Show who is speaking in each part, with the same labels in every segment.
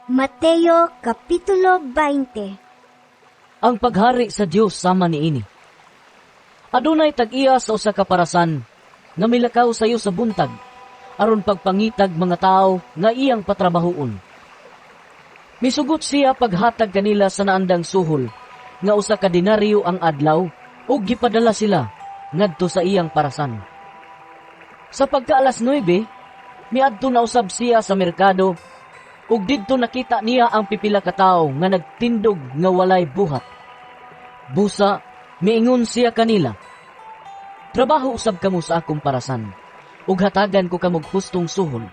Speaker 1: Mateo Kapitulo 20.
Speaker 2: Ang paghari sa Dios sama niini. Adunay tag-iya sa usa ka parasan nga milakaw sayo sa buntag aron pagpangitag mga tawo nga iyang patrabahoon. Misugot siya paghatag kanila sa naandang suhol nga usa ka denaryo ang adlaw ug gipadala sila ngadto sa iyang parasan. Sa pagka alas 9, miadto na usab siya sa merkado ug didto nakita niya ang pipila ka tawo nga nagtindog nga walay buhat. Busa, miingon siya kanila, "Trabaho usab kamo sa akong parasan, ug hatagan ko kamog hustong suhol."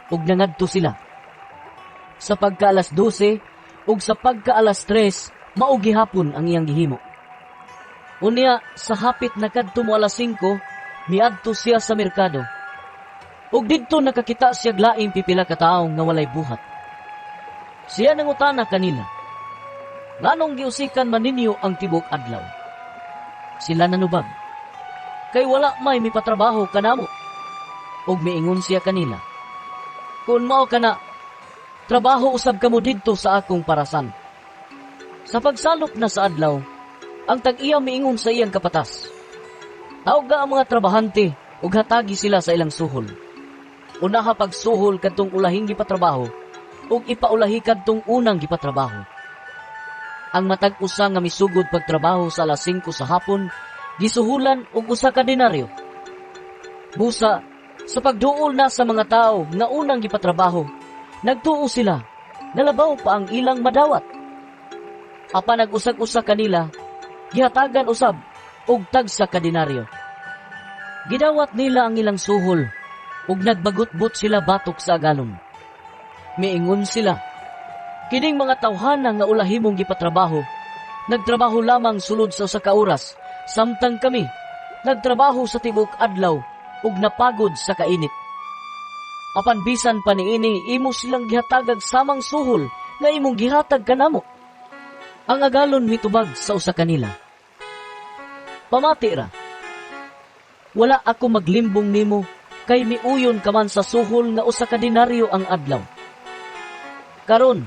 Speaker 2: Ug nangadto sila. Sa pagka alas 12 ug sa pagka alas 3, mao gihapon ang iyang gihimo. Unya, sa hapit na kadto mo alas 5, miadto siya sa merkado. Ug didto nakakita siya laing pipila ka tawo nga walay buhat. Siya nangutana kanila, "Nganong giusikan man ninyo ang tibok adlaw?" Sila nanubag, "Kay wala may mipatrabaho kanamo." Ug miingon siya kanila, "Kung mao kana, trabaho usab kamo didto sa akong parasan." Sa pagsalop na sa adlaw, ang tag-iya miingon sa iyang kapatas, "Tawga ang mga trabahante ug hatagi sila sa ilang suhol. Unaha pagsuhol kadtong ulahing gipatrabaho ug ipaulahi kadtong unang gipatrabaho." Ang matag usa nga misugod pagtrabaho sa alas 5 sa hapon, gisuhulan og usa ka denaryo. Busa, sa pagduol na sa mga tao nga unang gipatrabaho, nagtuo sila, nalabaw pa ang ilang madawat. Apan nag-usag-usa kanila, gihatagan usab og tagsa ka denaryo. Gidawat nila ang ilang suhol, ug nagbagutbot sila batok sa agalon. Miingon sila, "Kining mga tawhana nga ulahi mong gipatrabaho, nagtrabaho lamang sulod sa usa ka oras, samtang kami nagtrabaho sa tibok adlaw ug napagod sa kainit. Apan bisan pa niini, imo silang gihatagag samang suhol nga imong gihatag kanamo." Ang agalon mitubag sa usa kanila, "Pamati ra. Wala ako maglimbong nimo kay miuyon ka man sa suhol nga usa ka denaryo ang adlaw. Karon,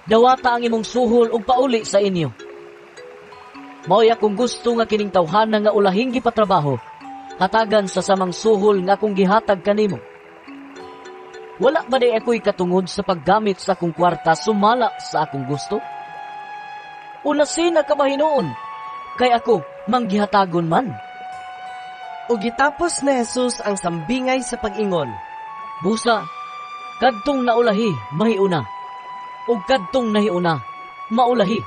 Speaker 2: dawata ang imong suhol ug pauli sa inyo. Mao'y akong gusto nga kining tawhana nga ulahing gipatrabaho, hatagan sa samang suhol nga akong gihatag kanimo. Wala ba diay ako'y katungod sa paggamit sa akong kwarta sumala sa akong gusto? Unasina ka ba hinuon, kay ako manggihatagon man."
Speaker 3: Ug gitapos ni Jesus ang sambingay sa pag-ingon,
Speaker 2: "Busa, kadtong naulahi, mahiuna, ug kadtong nahiuna, maulahi."